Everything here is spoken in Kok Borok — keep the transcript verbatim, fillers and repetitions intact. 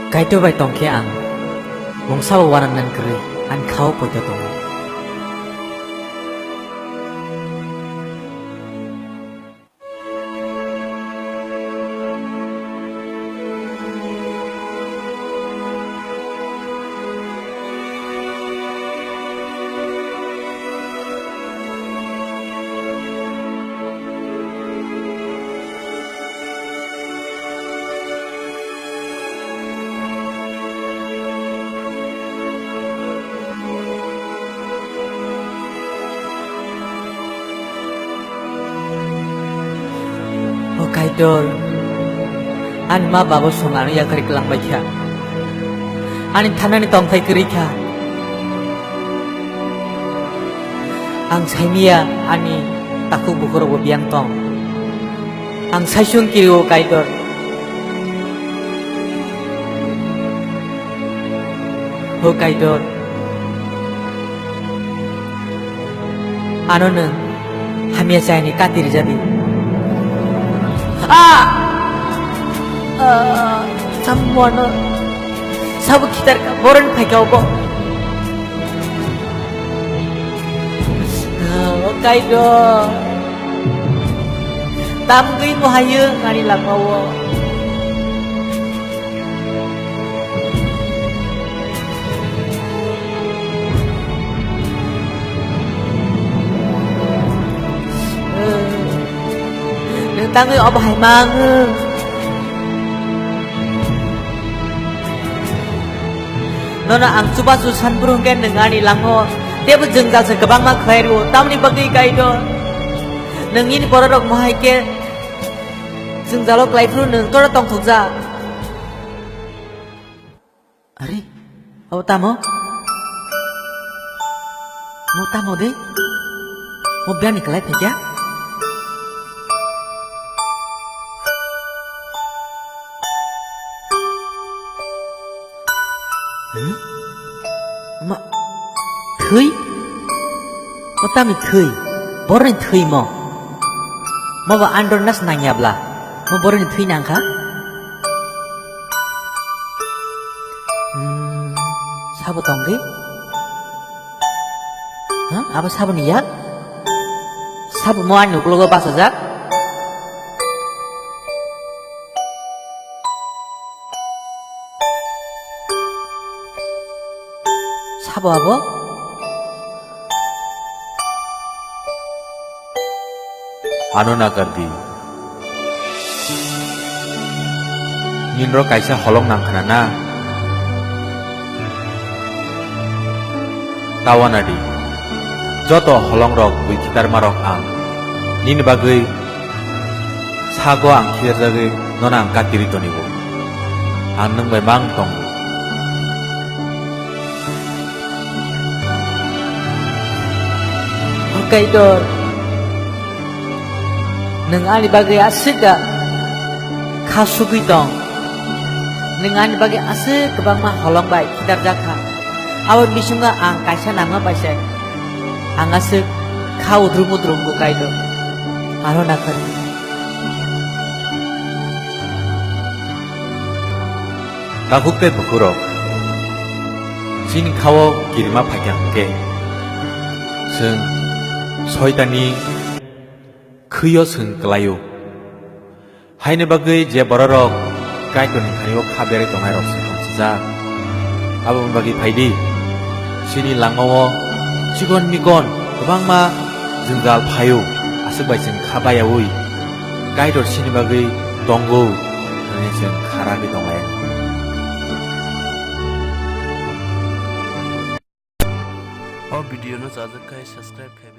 Kaitor bai tongkhe ang mungsabo uanang nang kwrwi, ani khao poito tongo. O Kaitor, ani ma babo song ano yakarwi kwlangbai kha. Ani thanani tongthai kwrwi kha. Ang saimia ani takhuk bukhurokbo biyang tong. Ang saichung kiri o Kaitor. O Kaitor. Ano nwng hamya chayani kati rijadi. Ah! Ah, samwano sabo khitar ka boron phaika obo. Ah, o Kaitor. Tamgwi muhayo ngani langmao. Nwng tangwi obo hai ma wng? Nono ang chubachu sanbru hwnkhe nwng ani langmao teibo jwngjal se kwbangma khlai rwo, tamni bagwi Kaitor nwng nini bororok mohai khe jwngjalo klai phuru nwng tora tongthokjak. Are, abo tamo? Mo tamo de? Mo biyani kwlai phaikya? Hmm? Ma, thwi? Mo tamo thwi? Borni thwi mo? Mo ba andor nas nangya bla? Mo borni thwi nangkha? Hmm, sabo tongdi? Ha? Abo sabo ni yak? Sabo mo ani uklogo bachajak? Sabo abo? Ano nakardi. Ninro kaisa holong nangkhna na? Tawanadi. Joto holongrok bui khitarmarok ang. Nini bagwi sago ang khitarjagwi nono ang katirwi tonibo. Ang nwng bai mang tongo. O Kaitor, nwng ani bagwi aswk da kha sugwi tong. Nwng ani bagwi aswk kwbangma holong bai khitarjak kha. Abo bisingo ang kaisa nangma bai se ang aswk kha udrum udrum bo Kaitor. Aro nakhar. Takhuk tei bukhurok, chini khao kirima phaikha hwnkhe, chwng soitani khwio chwng kwlaio. Haini bagwi je bororok Kaitorni thani-o kha berwi tongnai rok se hamsijak. Aboni bagwi phaidi, chini langmao chikon mikon kwbangma jwngjal phaio, aswk bai chwng kha bayaui. Kaitor chini bagwi tongo hwnwi chwng kha ragwi tonglai. O video no chajak khai subscribe khai.